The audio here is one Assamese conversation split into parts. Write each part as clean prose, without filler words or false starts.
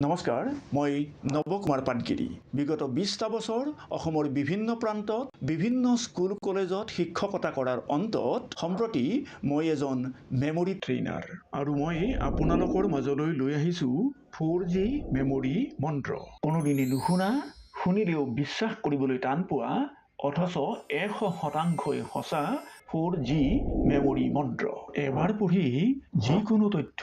নমস্কাৰ, মই নৱ কুমাৰ পাটগিৰি। বিগত 20টা বছৰ অসমৰ বিভিন্ন প্ৰান্তত বিভিন্ন স্কুল কলেজত শিক্ষকতা কৰাৰ অন্তত সম্প্ৰতি মই এজন মেমৰি ট্ৰেইনাৰ আৰু মই আপোনালোকৰ মাজলৈ লৈ আহিছোঁ 4G memory মন্ত্ৰ। কোনোদিনে নুশুনা, শুনিলেও বিশ্বাস কৰিবলৈ টান পোৱা অথচ 100%ই সঁচা 4G memory মন্ত্ৰ। এবাৰ পঢ়ি যিকোনো তথ্য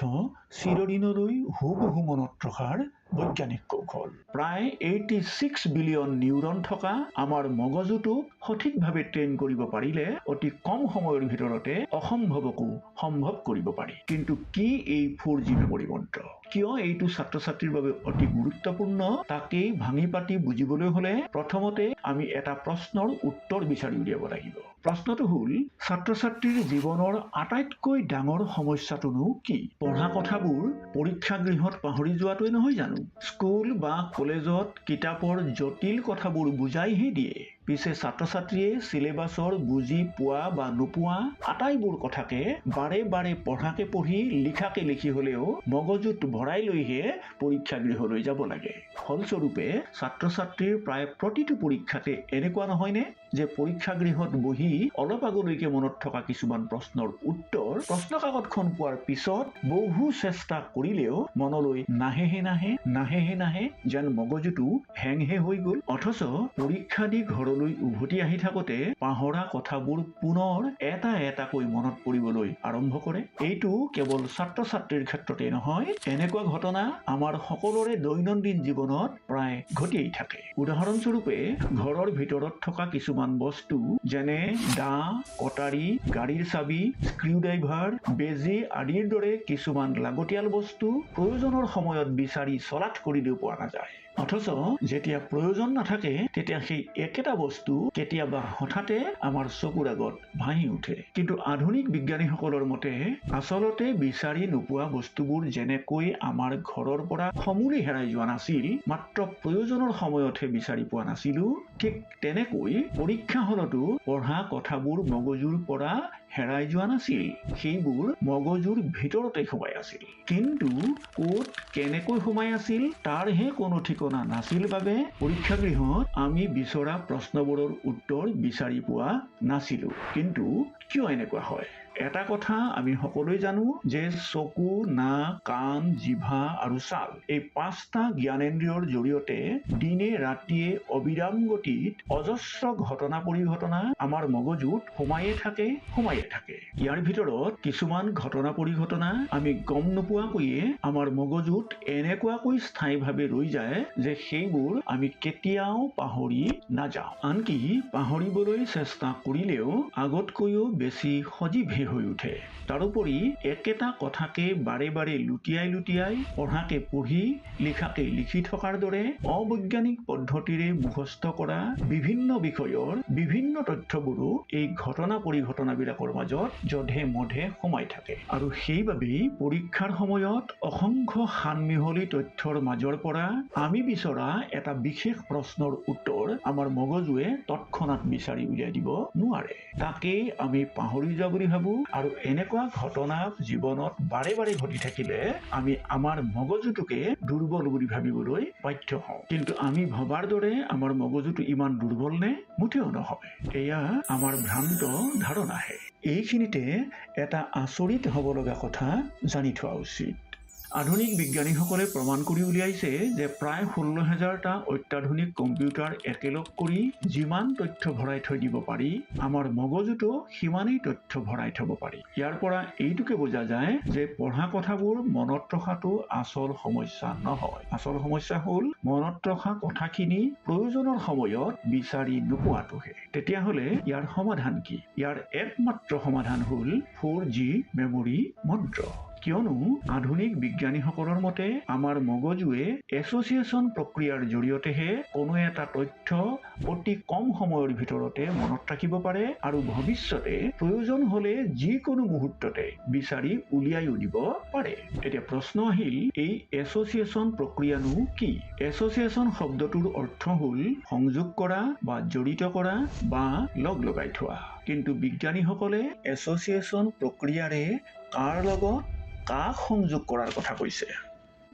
চিৰদিনলৈ হুবহু মনত ৰখাৰ বৈজ্ঞানিক কৌশল। প্ৰায় 86 বিলিয়ন নিউৰন থকা আমাৰ মগজুটোক সঠিকভাৱে ট্ৰেইন কৰিব পাৰিলে অতি কম সময়ৰ ভিতৰতে অসম্ভৱকো সম্ভৱ কৰিব পাৰি। কিন্তু কি এই 4G memory মন্ত্ৰ? কিয় এইটো ছাত্ৰ ছাত্ৰীৰ বাবে অতি গুৰুত্বপূৰ্ণ? তাকেই ভাঙি পাতি বুজিবলৈ হ'লে প্ৰথমতে আমি এটা প্ৰশ্নৰ উত্তৰ বিচাৰি উলিয়াব লাগিব। প্ৰশ্নটো হ'ল, ছাত্ৰ ছাত্ৰীৰ জীৱনৰ আটাইতকৈ ডাঙৰ সমস্যাটোনো কি? পঢ়া কথাবোৰ পৰীক্ষাগৃহত পাহৰি যোৱাটোৱে নহয় জানো? স্কুল বা কলেজত কিতাপৰ জটিল কথাবোৰ বুজাইহে দিয়ে, পিছে ছাত্ৰ ছাত্ৰীয়ে চিলেবাছৰ বুজি পোৱা বা নোপোৱা আটাইবোৰ কথাকে বাৰে বাৰে পঢ়াকে পঢ়ি, লিখাকে লিখি হ'লেও মগজুত ভৰাই লৈহে পৰীক্ষাগৃহলৈ যাব লাগে। ফলস্বৰূপে ছাত্ৰ ছাত্ৰীৰ প্ৰায় প্ৰতিটো পৰীক্ষাতে এনেকুৱা নহয়নে যে পৰীক্ষাগৃহত বহি অলপ আগলৈকে মনত থকা কিছুমান প্ৰশ্নৰ উত্তৰ প্ৰশ্ন কাকতখন পোৱাৰ পিছত বহু চেষ্টা কৰিলেও মনলৈ নাহেহে নাহে, নাহেহে নাহে, যেন মগজুটো হেংহে হৈ গ'ল। অথচ পৰীক্ষা দি ঘৰলৈ উভতি আহি থাকোঁতে পাহৰা কথাবোৰ পুনৰ এটা এটাকৈ মনত পৰিবলৈ আৰম্ভ কৰে। এইটো কেৱল ছাত্ৰ ছাত্ৰীৰ ক্ষেত্ৰতে নহয়, এনেকুৱা ঘটনা আমাৰ সকলোৰে দৈনন্দিন জীৱনত প্ৰায় ঘটিয়েই থাকে। উদাহৰণস্বৰূপে ঘৰৰ ভিতৰত থকা কিছুমান বস্তু যেনে দা, কটাৰী, গাড়ীৰ চাবি, স্ক্ৰুড্ৰাইভাৰ, বেজী আদিৰ দৰে কিছুমান লাগতিয়াল বস্তু প্ৰয়োজনৰ সময়ত বিচাৰি চলাথ কৰিলেও পোৱা নাযায়। অথচ যেতিয়া প্ৰয়োজন নাথাকে, তেতিয়া সেই একেটা বস্তু কেতিয়াবা হঠাতে আমাৰ চকুৰ আগত ভাঁহি উঠে। কিন্তু আধুনিক বিজ্ঞানীসকলৰ মতে আচলতে বিচাৰি নোপোৱা বস্তুবোৰ যেনেকৈ আমাৰ ঘৰৰ পৰা সমূলি হেৰাই যোৱা নাছিল, মাত্ৰ প্ৰয়োজনৰ সময়তহে বিচাৰি পোৱা নাছিলো, ঠিক তেনেকৈ পৰীক্ষা হলতো পঢ়া কথাবোৰ মগজুৰ পৰা হেৰাই যোৱা নাছিল, সেইবোৰ মগজুৰ ভিতৰতে সোমাই আছিল। কিন্তু ক'ত কেনেকৈ সোমাই আছিল তাৰহে কোনো ঠিকনা নাছিল বাবে পৰীক্ষাগৃহত আমি বিচৰা প্ৰশ্নবোৰৰ উত্তৰ বিচাৰি পোৱা নাছিলো। কিন্তু কিয় এনেকুৱা হয়? এটা কথা আমি সকলোৱে জানো যে চকু, নাক, কাণ, জিভা আৰু ছাল এই 5টা জ্ঞানেন্দ্ৰিয়ৰ জৰিয়তে দিনে ৰাতিয়ে অবিৰাম গতিত অজস্ৰ ঘটনা পৰিঘটনা আমাৰ মগজুত সোমায়ে থাকে, সোমায়ে থাকে। ইয়াৰ ভিতৰত কিছুমান ঘটনা পৰিঘটনা আমি গম নোপোৱাকৈয়ে আমাৰ মগজুত এনেকুৱাকৈ স্থায়ীভাৱে ৰৈ যায় যে সেইবোৰ আমি কেতিয়াও পাহৰি নাযাওঁ। আনকি পাহৰিবলৈ চেষ্টা কৰিলেও আগতকৈও বেছি সজীৱহে হৈ উঠে। তাৰোপৰি একেটা কথাকে বাৰে বাৰে লুটিয়াই লুটিয়াই পঢ়াকে পঢ়ি, লিখাকে লিখি থকাৰ দৰে অবৈজ্ঞানিক পদ্ধতিৰে মুখস্থ কৰা বিভিন্ন বিষয়ৰ বিভিন্ন তথ্যবোৰো এই ঘটনা পৰিঘটনাবিলাকৰ মাজত যধে মধে সোমাই থাকে। আৰু সেইবাবেই পৰীক্ষাৰ সময়ত অসংখ্য সানমিহলি তথ্যৰ মাজৰ পৰা আমি বিচৰা এটা বিশেষ প্ৰশ্নৰ উত্তৰ আমাৰ মগজুৱে তৎক্ষণাত বিচাৰি উলিয়াই দিব নোৱাৰে। তাকেই আমি পাহৰি যোৱা বুলি ভাবো। আৰু এনেকুৱা ঘটনা জীৱনত বাৰে বাৰে ঘটি থাকিলে আমি আমাৰ মগজুটোকে দুৰ্বল বুলি ভাবিবলৈ বাধ্য হওঁ। কিন্তু আমি ভবাৰ দৰে আমাৰ মগজুটো ইমান দুৰ্বল নে? মুঠেও নহয়, এয়া আমাৰ ভ্ৰান্ত ধাৰণাহে। এইখিনিতে এটা আচৰিত হ'ব লগা কথা জানি থোৱা উচিত। আধুনিক বিজ্ঞানীসকলে প্ৰমাণ কৰি উলিয়াইছে যে প্ৰায় 16,000টা অত্যাধুনিক কম্পিউটাৰ একেলগ কৰি যিমান তথ্য ভৰাই থৈ দিব পাৰি, আমাৰ মগজুতো সিমানেই তথ্য ভৰাই থব পাৰি। ইয়াৰ পৰা এইটোকে বুজা যায় যে পঢ়া কথাবোৰ মনত ৰখাটো আচল সমস্যা নহয়। আচল সমস্যা হ'ল মনত ৰখা কথাখিনি প্ৰয়োজনৰ সময়ত বিচাৰি নোপোৱাটোহে। তেতিয়াহ'লে ইয়াৰ সমাধান কি? ইয়াৰ একমাত্ৰ সমাধান হ'ল 4G memory মন্ত্ৰ। কিয়নো আধুনিক বিজ্ঞানীসকলৰ মতে আমাৰ মগজুৱে এছ'চিয়েশ্যন প্ৰক্ৰিয়াৰ জৰিয়তেহে কোনো এটা তথ্য অতি কম সময়ৰ ভিতৰতে মনত ৰাখিব পাৰে আৰু ভৱিষ্যতে প্ৰয়োজন হ'লে যিকোনো মুহূৰ্ততে বিচাৰি উলিয়াইও দিব পাৰে। এতিয়া প্ৰশ্ন আহিল, এই এছ'চিয়েশ্যন প্ৰক্ৰিয়ানো কি? এছ'চিয়েশ্যন শব্দটোৰ অৰ্থ হ'ল সংযোগ কৰা বা জড়িত কৰা বা লগ লগাই থোৱা। কিন্তু বিজ্ঞানীসকলে এছ'চিয়েশ্যন প্ৰক্ৰিয়াৰে কাৰ লগত কাক সংযোগ কৰাৰ কথা কৈছে?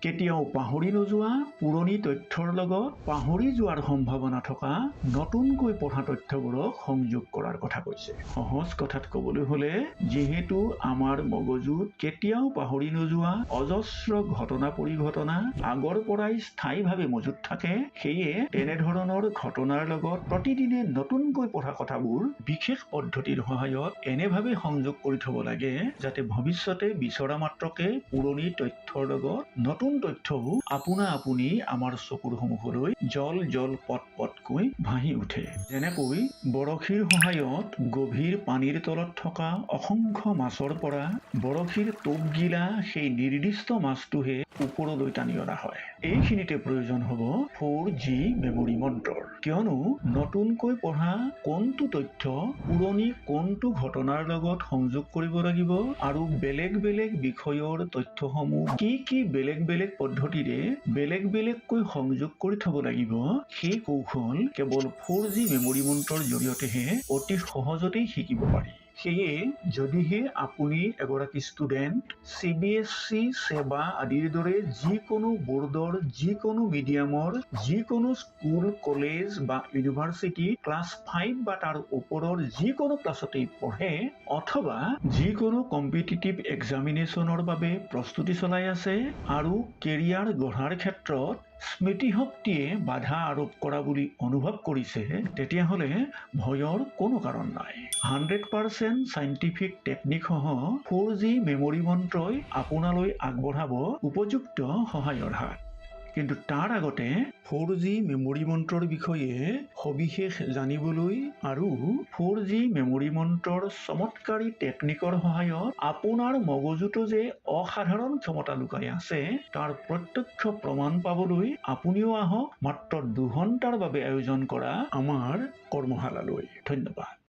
কেতিয়াও পাহৰি নোযোৱা পুৰণি তথ্যৰ লগত পাহৰি যোৱাৰ সম্ভাৱনা থকা নতুনকৈ পঢ়া তথ্যবোৰক সংযোগ কৰাৰ কথা কৈছে। সহজ কথাত ক'বলৈ হ'লে, যিহেতু আমাৰ মগজুত কেতিয়াও পাহৰি নোযোৱা অজস্ৰ ঘটনা পৰিঘটনা আগৰ পৰাই স্থায়ীভাৱে মজুত থাকে, সেয়ে তেনেধৰণৰ ঘটনাৰ লগত প্ৰতিদিনে নতুনকৈ পঢ়া কথাবোৰ বিশেষ পদ্ধতিৰ সহায়ত এনেভাৱে সংযোগ কৰি থ'ব লাগে যাতে ভৱিষ্যতে বিচৰা মাত্ৰকে পুৰণি তথ্যৰ লগত নতুন তথ্যও আপোনা আপুনি আমাৰ চকুৰ সন্মুখলৈ জল জল পট পটকৈ ভাঁহি উঠে। যেনেকৈ বৰশীৰ সহায়ত গভীৰ পানীৰ তলত থকা অসংখ্য মাছৰ পৰা বৰশীৰ টোপ গিলা সেই নিৰ্দিষ্ট মাছটোহে ওপৰলৈ টানি অনা হয়। এইখিনিতে প্ৰয়োজন হ'ব 4G memory মন্ত্ৰৰ। কিয়নো নতুনকৈ পঢ়া কোনটো তথ্য পুৰণি কোনটো ঘটনাৰ লগত সংযোগ কৰিব লাগিব আৰু বেলেগ বেলেগ বিষয়ৰ তথ্যসমূহ কি কি বেলেগ বেলেগ পদ্ধতিৰে বেলেগ বেলেগকৈ সংযোগ কৰি থ'ব লাগিব, সেই কৌশল কেৱল 4G memory মন্ত্ৰৰ জৰিয়তেহে অতি সহজতেই শিকিব পাৰি। সেয়ে যদিহে আপুনি এগৰাকী ষ্টুডেণ্ট, চিবিএছই, ছেবা আদিৰ দৰে যিকোনো বৰ্ডৰ, যিকোনো মিডিয়ামৰ, যিকোনো স্কুল, কলেজ বা ইউনিভাৰ্চিটি ক্লাছ 5 বা তাৰ ওপৰৰ যিকোনো ক্লাছতেই পঢ়ে অথবা যিকোনো কম্পিটিটিভ এক্সামিনেশ্যনৰ বাবে প্ৰস্তুতি চলাই আছে আৰু কেৰিয়াৰ গঢ়াৰ ক্ষেত্ৰত স্মৃতিশক্তিয়ে বাধা আৰোপ কৰা বুলি অনুভৱ কৰিছে, তেতিয়াহ'লে ভয়ৰ কোনো কাৰণ নাই। 100% চাইণ্টিফিক টেকনিকসহ 4G memory মন্ত্ৰই আপোনালৈ আগবঢ়াব উপযুক্ত সহায়ৰ হাত। কিন্তু তাৰ আগতে 4G memory মন্ত্ৰৰ বিষয়ে সবিশেষ জানিবলৈ আৰু 4G memory মন্ত্ৰৰ চমৎকাৰী টেকনিকৰ সহায়ত আপোনাৰ মগজুতো যে অসাধাৰণ ক্ষমতা লুকাই আছে তাৰ প্ৰত্যক্ষ প্ৰমাণ পাবলৈ আপুনিও আহক মাত্ৰ 2 ঘণ্টাৰ বাবে আয়োজন কৰা আমাৰ কৰ্মশালালৈ। ধন্যবাদ।